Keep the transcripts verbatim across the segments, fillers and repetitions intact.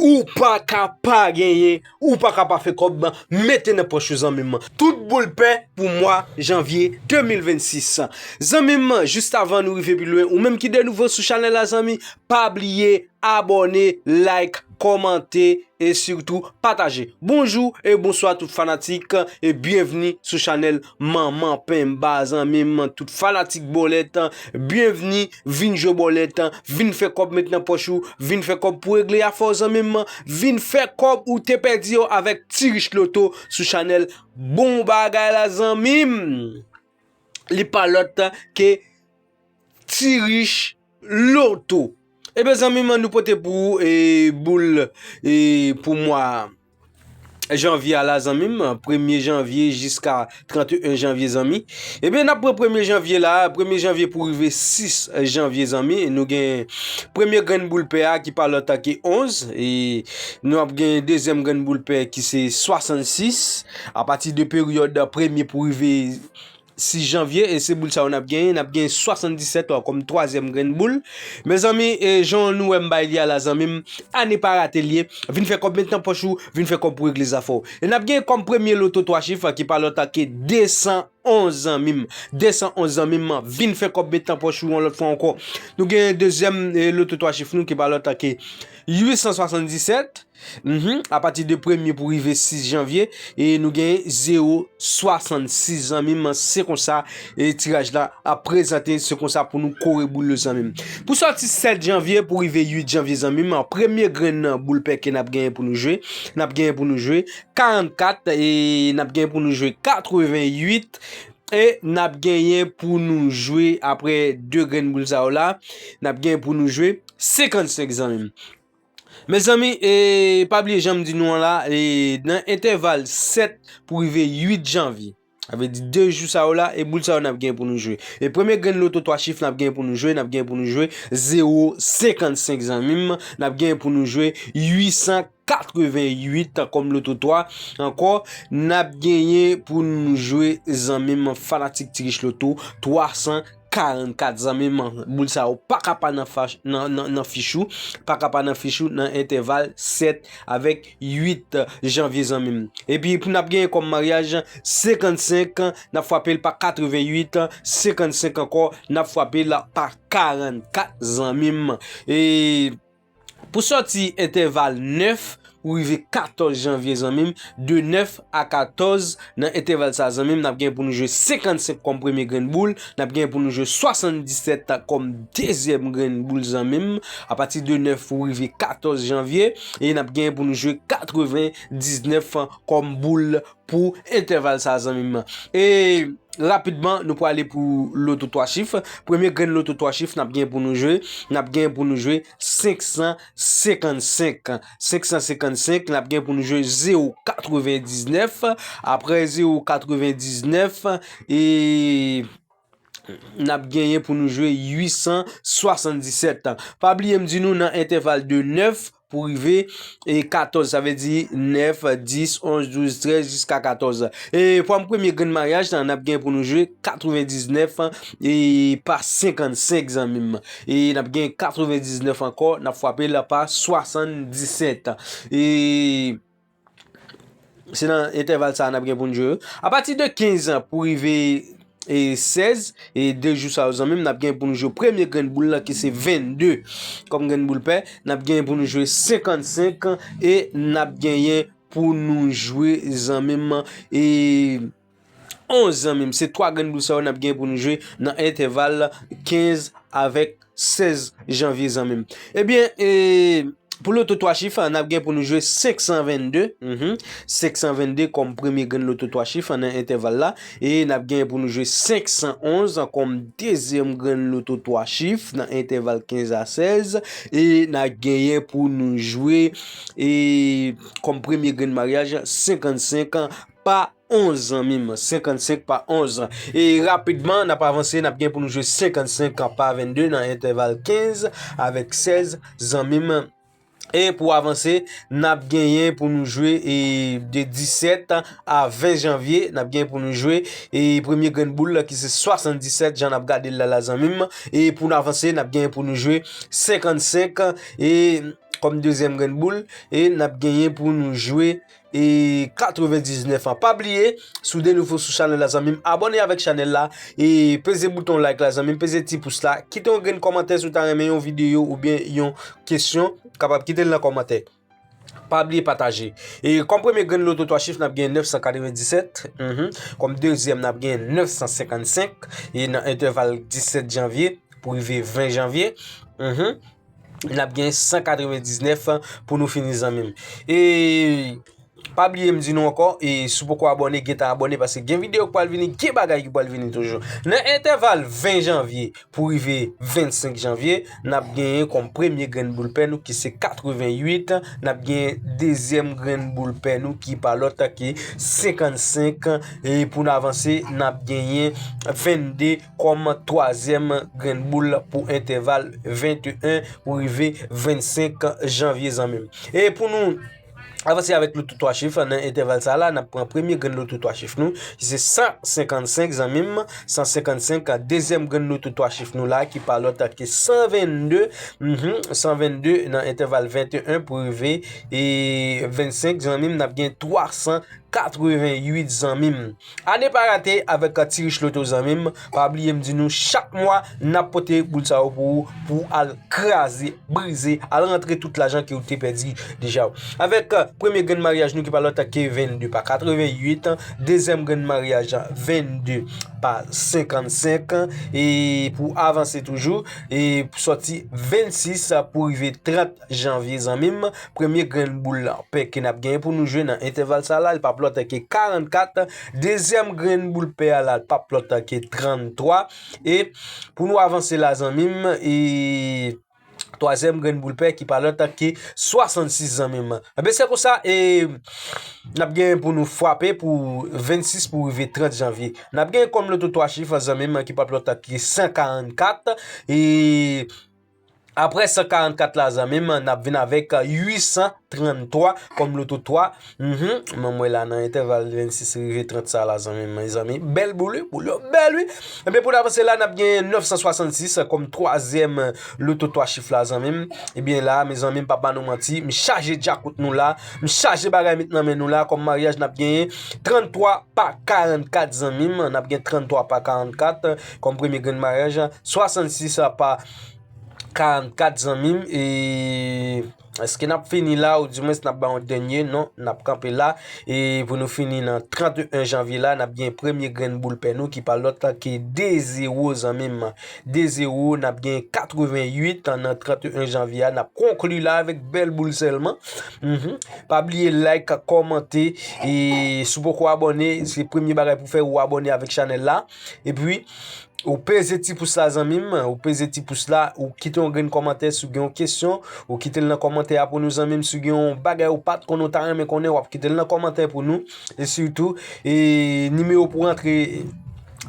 Ou pa ka pa genyen, ou pa ka pa fè kòb, mete nan pòch ou zanmi m. Tout boul pè pou mwa janvye de mil vennsis. Zanmi m, jis avan nou rive pi lwen, ou menm ki de nouvo sou chanèl la zanmi, pa bliye abòne, like, kòmante e sitou pataje. Bonjou e bonswa tout fanatik e byenvni sou chanèl Manman Penba zanmi m, tout fanatik bòlèt, byenvni, vin jwe bòlèt, vin fè kòb met nan pòch ou, vin fè kòb pou regle afè w zanmi m, vin fè kòb ou te pèdi yo avèk Ti Rich Loto sou chanèl Bon Bagay la zanmi m. Li pa lòt ke Ti Rich Loto. Ebyen zanmi m, nou pote pou ou e boul e pou mwa janvye a la zanmi m, premye janvye jiska trannteyen janvye zanmi. Ebyen n ap pran premye janvye la, premye janvye pou rive sis janvye zanmi. Nou gen premye grenn boul pè a ki pa lòt ke onz e nou ap gen dezyèm grenn boul pè ki se swasannsis. Apati de peryòd premye pou rive sis janvye, e se boul sa yo n ap genyen, n ap genyen swasanndisèt kòm twazyèm grenn boul. Mezanmi, e jan nou wè m bay li a la zanmi m, ane pa rate l ye. Vin fè kòb met nan pòch ou, vin fè kòb pou regle zafè w. E n ap genyen kòm premye loto twa chif ki pa lòt ke desanonz zanmi m. Desanonz zanmi m, vin fè kòb met nan pòch ou yon lòt fwa ankò. Nou genyen dezyèm e loto twa chif nou ki pa lòt ke uitsanswasanndisèt. Mhm. Apati de premye pou rive sis janvye, e nou gen zewo swasannsis zanmi m, se konsa e tiraj la ap prezante, se konsa pou nou kore boul yo zanmi m. Pou sòti sèt janvye pou rive uit janvye zanmi m, premye grenn boul pè ke n ap genyen pou nou jwe, n ap genyen pou nou jwe karannkat e n ap genyen pou nou jwe katreventuit e n ap genyen pou nou jwe apre de grenn boul sa yo la, n ap genyen pou nou jwe senkannsenk zanmi m. Mezanmi, e pa bliye jan m di nou an la, e nan entèval sèt pou rive uit janvye. Sa vle di de jou sa yo la, e boul sa yo n ap gen pou nou jwe. E premye grenn loto twa chif n ap gen pou nou jwe, n ap gen pou nou jwe zewo senkannsenk zanmi m, n ap gen pou nou jwe uitsankatreventuit kòm loto twa. Ankò, n ap genyen pou nou jwe zanmi m fanatik Ti Rich Loto twasan karannkat zanmi m, boul sa yo pa ka pa nan, nan, nan, nan fich ou, pa ka pa nan fich ou nan entèval sèt avèk uit janvye zanmi m. Epi pou n ap genyen kòm maryaj senkannsenk, n ap frape l pa katreventuit, senkannsenk ankò, n ap frape l pa karannkat zanmi m. E Pou sòti entèval nèf pou rive katòz janvye zanmi m, de nèf a katòz nan entèval sa zanmi m, n ap gen pou nou jwe senkannsenk kòm premye grenn boul, n ap gen pou nou jwe swasanndisèt kòm dezyèm grenn boul zanmi m, apati de nèf pou rive katòz janvye, e n ap gen pou nou jwe katrevendiznèf kòm boul pou entèval sa zanmi m. E rapidman, nou prale pou loto twa chif. Premye grenn loto twa chif n ap gen pou nou jwe, n ap gen pou nou jwe senksansenkannsenk. Senksansenkannsenk, n ap gen pou nou jwe zewo katrevendiznèf. Apre zewo katrevendiznèf, e n ap genyen pou nou jwe uitsanswasanndisèt. Pa bliye m di nou nan entèval de nèf pou rive e katòz, sa vle di nèf, dis, onz, douz, trèz, jiska katòz. E pou premye grenn maryaj la, n ap gen pou nou jwe katrevendiznèf e pa senkannsenk zanmi m. E n ap gen katrevendiznèf ankò, n ap frape l pa swasanndisèt. E se nan entèval sa a n ap gen pou n jwe yo. Apati de kenz pou rive e sèz, e de jou sa yo zanmi m, n ap gen pou nou jwe premye grenn boul la ki se vennde kòm grenn boul pè, n ap gen pou nou jwe senkannsenk e n ap genyen pou nou jwe zanmi m e onz zanmi m. Se twa grenn boul sa yo n ap gen pou nou jwe nan entèval kenz avèk sèz janvye zanmi m. Ebyen, e pou loto twa chif, n ap gen pou nou jwe senksanvennde, mhm, senksanvennde kòm premye grenn loto twa chif nan entèval la, e n ap gen pou nou jwe senksanonz kòm dezyèm grenn loto twa chif nan entèval kenz a sèz, e n ap genyen pou nou jwe e kòm premye grenn maryaj senkannsenk pa onz zanmi m, senkannsenk pa onz. E rapidman, n ap avanse, n ap gen pou nou jwe senkannsenk pa vennde nan entèval kenz avèk sèz zanmi m. E pou avanse, n ap genyen pou nou jwe, e, de disèt a ven janvye, n ap genyen pou nou jwe, e, premye grenn boul la ki se swasanndisèt, jan n ap gade l la, la, zanmi m. E pou n avanse, n ap genyen pou nou jwe senkannsenk, e, kòm dezyèm grenn boul, e n ap genyen pou nou jwe, e, katrevendiznèf an. Pa bliye, si w de nouvo sou chanèl la, zanmi m, abòne avèk chanèl la, e peze bouton like la, zanmi m, peze ti pous la, kite yon grenn kòmantè si w ta renmen yon videyo oubyen yon kesyon, kapab kite l nan kòmantè. Pa bliye pataje. E kòm premye grenn loto twa chif, n ap gen nèf san katrevenndisèt. Mhm. Kòm dezyèm, n ap gen nèf san senkannsenk. E nan entèval disèt janvye pou rive ven janvye, mhm, n ap gen san katrevendiznèf pou nou fini, zanmi m. E pa bliye m di nou ankò, e si w poko abòne, gentan abòne, paske gen videyo k pral vini, gen bagay ki pral vini toujou. Nan entèval ven janvye pou rive vennsenk janvye, n ap genyen kòm premye grenn boul pè nou ki se katreventuit, n ap genyen dezyèm grenn boul pè nou ki pa lòt ke senkannsenk, e pou n avanse, n ap genyen vennde kòm twazyèm grenn boul pou entèval venteyen pou rive vennsenk janvye, zanmi m. E pou nou avanse avèk loto twa chif nan entèval sa la, n ap pran premye grenn loto twa chif nou, ki se san senkannsenk, zanmi m, san senkannsenk, dezyèm grenn loto twa chif nou la, ki pa lòt ke san vennde, mhm, san vennde nan entèval venteyen pou rive, e, vennsenk, zanmi m, n ap gen twa san katreventuit, zanmi m. A ne pa rate avèk Ti Rich Loto, zanmi m. Pa bliye m di nou, chak mwa, n ap pote boul sa yo pou ou, pou w al kraze, brize, al rantre tout lajan ke w te pèdi deja. Avèk, euh, premye grenn maryaj nou ki pa lòt ke vennde pa katreventuit, dezyèm grenn maryaj vennde pa senkannsenk, e pou avanse toujou, e sòti vennsis pou rive trant janvye, zanmi m. Premye grenn boul pè ke n ap genyen pou nou jwe nan entèval sa la, li p ap lòt ke karannkat. Dezyèm grenn boul pè a la, li p ap lòt ke tranntwa. E pou nou avanse la, zanmi m, e twazyèm grenn boul pè ki pa lòt ke swasannsis, zanmi m. Enben, se konsa, e n ap genyen pou nou frape pou vennsis pou rive trant janvye. N ap genyen kòm loto twa chif, zanmi m, ki p ap lòt ke san karannkat. E apre san karannkat la, zanmi m, n ap vin avèk uit san tranntwa kòm loto twa. Mhm. Men mwen la nan entèval vennsis rive trant sa la, zanmi m, mezanmi. Bèl boul, wi, boul yo bèl, wi. Enben, pou n avanse la, n ap gen nèf san swasannsis kòm twazyèm loto twa chif la, zanmi m. Ebyen la, mezanmi, m p ap ba nou manti, m chaje djakout nou la, m chaje bagay met nan men nou la, kòm maryaj n ap genyen tranntwa pa karannkat, zanmi m, n ap gen tranntwa pa karannkat kòm premye grenn maryaj, swasannsis pa karannkat, zanmi m, e èske n ap fini la, oudimwens n ap ba yon dènye? Non, n ap kanpe la. E pou nou fini nan tranteyen janvye la, n ap gen premye grenn boul pè nou ki pa lòt ke de zewo, zanmi m. De zewo, n ap gen katreventuit nan tranteyen janvye a. N ap konkli la avèk bèl boul sèlman. Mhm. Pa bliye like, kòmante, e si w poko abòne, se premye bagay pou fè, ou abòne avèk chanèl la. Epi, ou peze ti pous la, zanmi m, ou peze ti pous la, ou kite yon grenn kòmantè si w gen yon kesyon, ou kite l nan kòmantè a pou nou, zanmi m, si w gen yon bagay ou pa t konnen, ou ta renmen konnen, w ap kite l nan kòmantè pou nou, e sitou, e nimewo pou rantre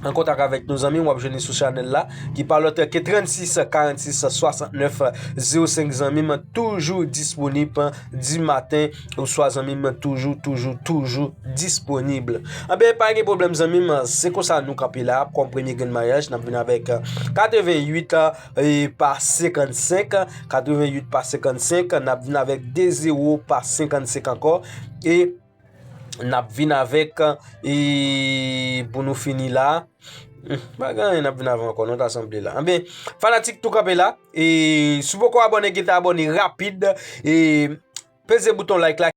an kontak avèk nou, zanmi m, w ap jwenn li sou chanèl la, ki pa lòt ke trannsis karannsis swasantnèf zewo senk, zanmi m, toujou disponib di maten oswa, zanmi m, toujou, toujou, toujou disponib. Anben, pa gen pwoblèm, zanmi m, se konsa nou kanpe la, kòm premye grenn maryaj, n ap vin avèk, euh, katreventuit, euh, e pa senkannsenk, katreventuit pa senkannsenk, n ap vin avèk de zewo pa senkannsenk ankò, e n ap vin avèk, e pou nou fini la, hmm, pa gen anyen n ap vin avè ankò, non, ta sanble la. Anben, fanatik, tou kanpe la, e si w poko abòne, gentan abòne rapid, e peze bouton like la.